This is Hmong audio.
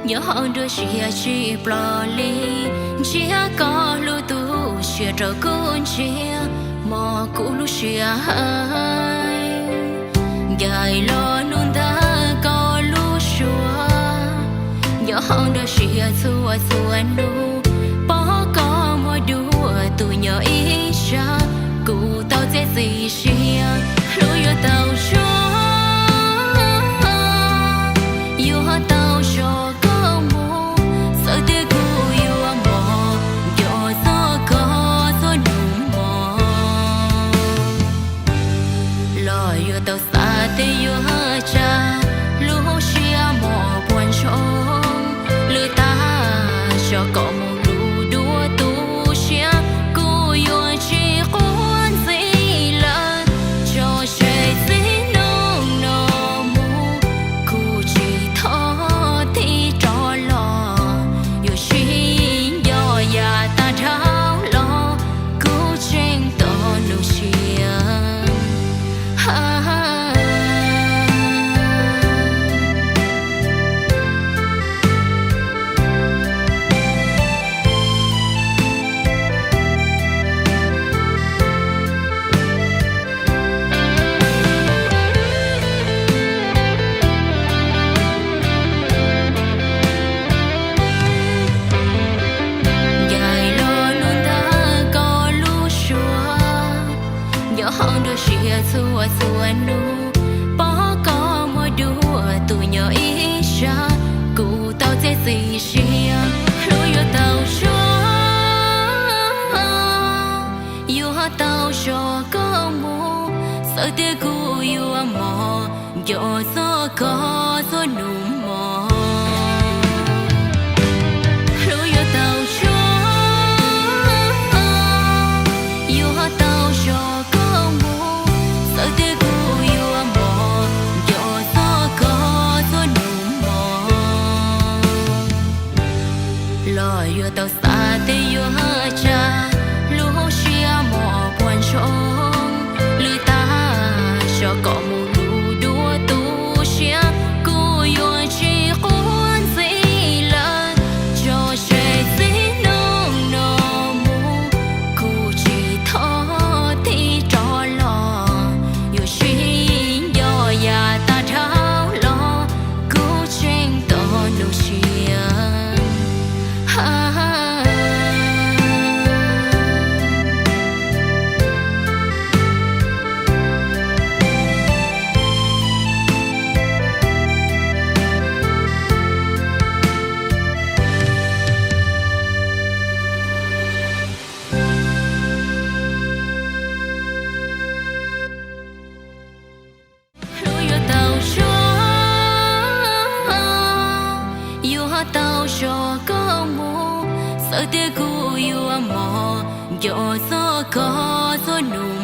Nyob hauv nruab siab tsis ploj li, ntsiab koj lub tu siab rau kuv ntsiab, mos kuv lub siab heev. Ncaim los nug ntawm koj lub suab, nyob hauv nruab siab txhua txhua hnub, pom koj muag dua tus nyob ib sab, kuv tau txiav txim siab hlub yuav tau zog, yuav tau zog koj mus, txawm tias kuv yuav mos, nco txog koj txhua hnub mos. Los yuav tau xav tias yuav tsa lub siab mos puag ntsoog, lwm tab zog kom mus hlub dua tu siab, kuv yuav tsis quav ntxiv lawm, tso seb txij hnub no mus, kuv tsis thov tig rov los, yuav sib nco yav tag dhau los, kuv tseem tau nug siab. Ncaim los nug ntawm koj lub suab, nyob hauv nruab siab txhua txhua hnub, pom koj muag dua tus nyob ib sab, kuv tau txiav txim siab hlub yuav tau zog, yuav tau zog koj mus, txawm tias kuv yuav mos, nco txog koj txhua hnub mos. Hlub yuav tau zog, yuav tau zog koj mus, txawm tias kuv yuav mos, nco txog koj txhua hnub mos. Los yuav tau xav tias yuav tsa lub siab mos puag ntsoog, lwm tab zog kom mus hlub dua tu siab, kuv yuav tsis quav ntxiv lawm, tso seb txij hnub no mus, kuv tsis thov tig rov los, yuav sib nco yav tag dhau los, kuv tseem tau nug siab. Hlub yuav tau zog, yuav tau zog koj mus, txawm tias kuv yuav mos, nco txog koj txhua hnub